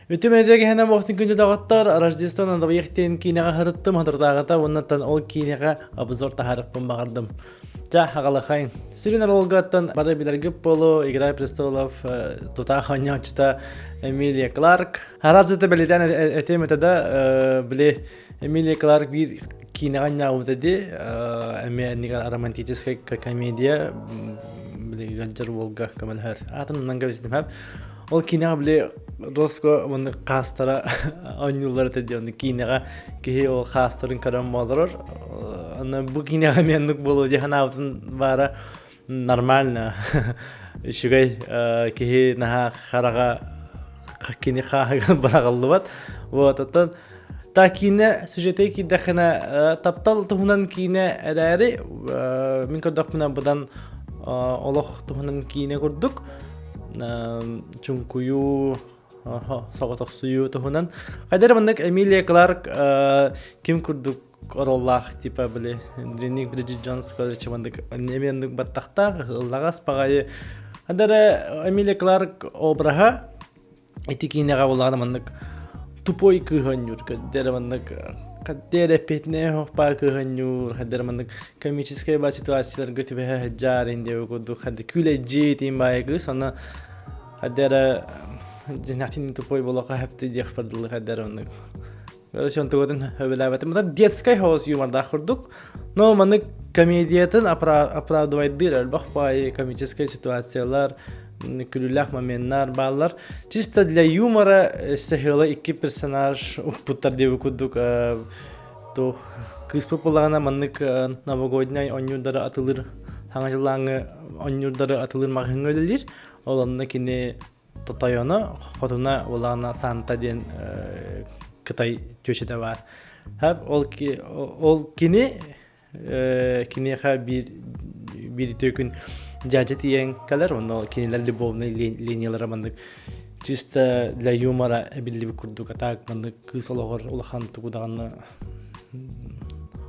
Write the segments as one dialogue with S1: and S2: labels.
S1: Үтүмэдэ киһинэ буохтун күндү доҕоттор, Рождество на двоих диэн киинэҕэ сырыттым соторутааҕыта уоннаттан ол киинэҕэ обзор таһаарыахпын баҕардым. Ча, аҕалахайын. Сүрүн оруолгаттан бары билэргит буолуо «Игра престолов» тутаах оонньооччута Эмилия Кларк. Араадьыта бэлиэтээн этиэм этэ да, били Эмилия Кларк биир киинэҕэ анньаабыта дии, эмиэ романтическая комедия, били ыалдьар уолга көмөлөһөр. Аатын оннан кэбистим. Ол киинэҕэ били Роско маннык хаастара оонньууллар этэ дии, онно киинэҕэ киһи ол хаастарын көрөн олорор. Аны бу киинэҕэ эмиэ оннук буолуо дии санаабытым баара нормально. Үчүгэй киһи наһаа хараҕа кини хааһыгар быраҕыллыбат. Вот, оттон та киинэ сюжеты киирдэххинэ таптал туһунан киинэ эрээри мин көрдөхпүнэ быдан олох туһунан киинэ курдук чуҥкуйуу соҕотохсуйуу туһунан хайдах маннык Эмилия Кларк ким курдук оруоллаах типа били Дневник Бриджит Джонс короче маннык эмиэ оннук баттахтаах ыллаҕас баҕайы хадара Эмилия Кларк обраһа ити киинэҕэ буоллаҕына маннык тупой кыыһы оонньуур кэрдэрэ маннык хаддер эппиэтинэһэ суох кыыһы оонньуур хаддер маннык комическай ба ситуацияларга түбэһэ сылдьар диэбит курдук хадде күлэдьи тиин баайы кыыс аны хаддера дьинахтин тупой буолуохха хэпти диэхпэр дылы хаддер оннук Короче, онтугатын сөбүлээбэтим. Мата детскай хаос юмордаах курдук. Но маннык комедиятын оправдывайдыыр элбэх баайы комическай ситуациялар, күлүүлээх моменнар бааллар. Чисто для юмора саһыала икки персонаж укпуттар диэби курдук туох кыыспыт буоллаҕына маннык новогодняй оонньуурдары атылыр саҥа дьыллааҥҥы оонньуурдары атылыыр маҕаһыыҥҥа үлэлиир. Ол онно кини тойоно хотуна улаана Санта диэн кытай чүөчэтэ баар. Ол, ол кини киниэхэ биир биир үтүө күн дьаадьа тиийэн кэлэр онно кинилэр любовнай линиялара маннык чисто для юмора эбиллибит курдук а так маннык кыыс олоҕор улахан тугу даҕаны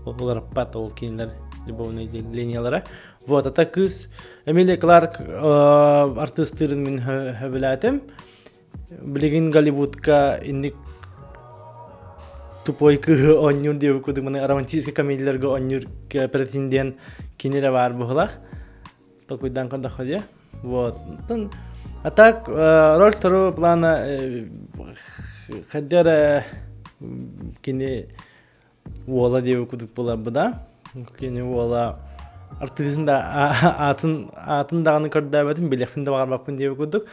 S1: уларыппат ол кинилэр любовнай линиялара Вот, это кыыс Эмилия Кларк артыыстыырын мин сөбүлээтим. Билигин Голливудка инник тупой кыыһы оонньуур диэбит курдук маны романтическай комедияларга оонньуур претендент кини эрэ баар быһылах. Толкуйдаан көрдөххө дии. Вот. А так роль второго плана хайдах эрэ кини уола диэбит курдук буоларбыта. Кини уола артыысын да аатын аатын даҕаны көрдөөбөтүм, билиэхпин да баҕарбаппын диэбит курдук.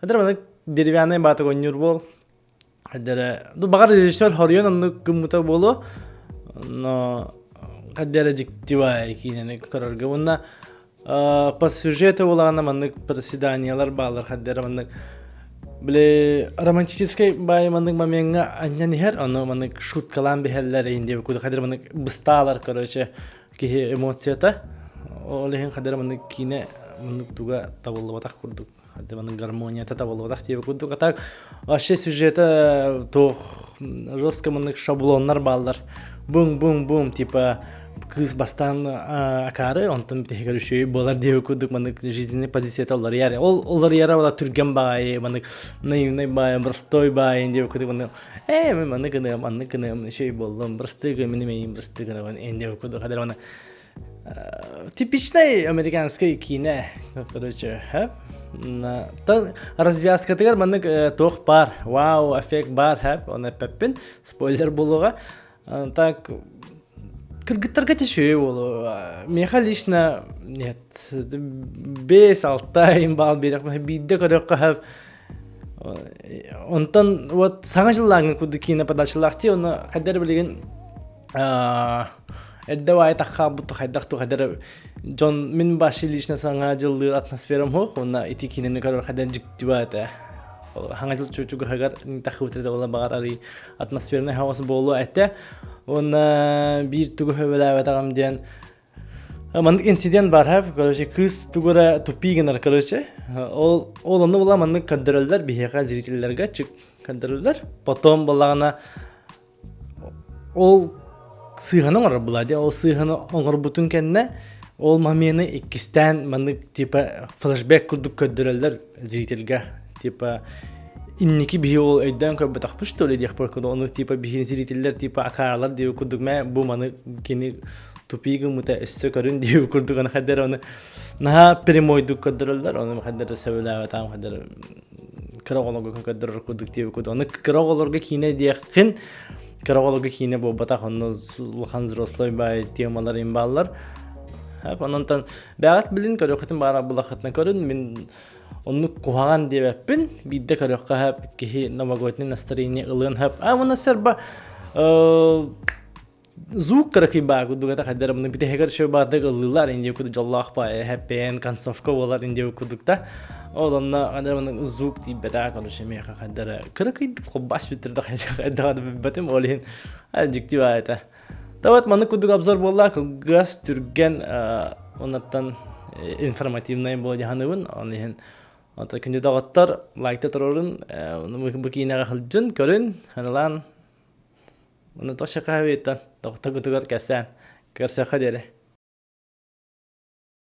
S1: Хадара маннык деревянный баатык оонньуур буол. Хадара ну баҕар режиссер хоруйан оннук гыммыта буолуо. Но хадара дьиктибай киинэни көрөргө уонна По сюжету буолаҕына маннык проседаниялар бааллар хардара маннык били романтическай баайы маннык момеҥҥа анньан иһэр ону маннык шуткалаан биһэллэр иһин диэбит курдук хадыр маннык быстаалар короче киһи эмоцията ол иһин хадыр маннык киинэ маннык туга табыллыбатах курдук маннык гармонията табыллыбатах диэбит курдук а так вообще сюжета туох жестко маннык шаблоннар бааллар бум бум бум типа кыыс бастаан акаары онтон бүтэһигэр үчүгэй буолар диэбит курдук маннык жизненный позицията уларыйар ол уларыйара була түргэн баҕайы маннык наивный баайы простой баайы диэбит курдук маннык ээ мин маннык гыныам маннык гыныам үчүгэй буоллум простой гын мин имэйим простой гынабын эн диэбит курдук хадыр маны Типичный американскай киинэ, короче, развязкатыгар маннык туох баар, вау, эффект баар, хэп, оны эппэппин, спойлер буолуоҕа. Так, кыргыттарга тишүү буолуо. Миэхэ лично нет, 5-6 им баал биэрэхпин биирдэ көрүөххэ хэп. Онтон вот саҥа дьыллааҥҥы курдук киинэ подачалаах дии, оны хайдах билигин Эрдэ баайы таххаабыт хайдах туох эрэ дьон мин вообще лично саҥа дьыллыыр атмосферам суох уонна ити киинэни көрөр хайдах дьикти баа этэ. Хаҥа дьыл чугуһагар таххыбыт этэ буола баҕар арый атмосфернай хаос буолуо этэ. Уонна биир тугу сөбүлээбэтэҕим диэн маннык инцидент баар хэп короче кыыс тугу эрэ тупи гынар короче ол ол онно була маннык көрдөрөллөр биһиэхэ зрителлэргэ чык көрдөрөллөр потом буоллаҕына Ол сыыһаны оҥорор буолаа дии. Ол сыыһаны оҥорбутун кэннэ ол момены иккистээн маннык типа флешбэк курдук көрдөрөллөр зрительгэ. Типа. Инники биһи ол өйдөөн көрбөтөхпүт что ли диэх курдук ону типа биһини зрителлэр типа акааралар диэбит курдук мэ бу маны кини тупик гыммыта өссө көрүн диэбит курдук аны хайдары ону наһаа прямойдук көрдөрөллөр ону хайдары сөбүлээбэтаам хайдары кыра оҕолорго көрдөрөр курдук диэбит курдук ону кыра оҕолорго киинэ диэххин кыра оҕолорго киинэ буолбатах онно улахан взрослый баай темалар им бааллар ононтон бэҕэт билин көрүөххүтүн баара булаххытына көрүн мин Оннук куһаҕан диэбэппин. Биирдэ көрүөххэ сөп, киһи новогодний настроение ылыан сөп. А уонна сэрба звук кыракый баа курдук это хайдар муну бүтэһигэр шо баардык ыллыылар индия курдук дьоллоох ба хэппээн концовка буолар индия курдук та ол онно хайдар муну звук тиийбэтэ короче миэхэ хайдара кыракыйдык холбаас бүттэр да хайдаҕа да билбэтим ол иһин дьикти баа это Да вот маннык курдук обзор буолла кылгас, түргэн, оннуттан информативнай буола дьаһаныбын. Ол иһин ото күндү доҕоттор лайкта турорун, бу киинэҕэ сылдьын, көрүн, ханалаан. Уну тош шакаһабыттан, доҕоттор кутугар кэсээн. Көрсөххө диэри.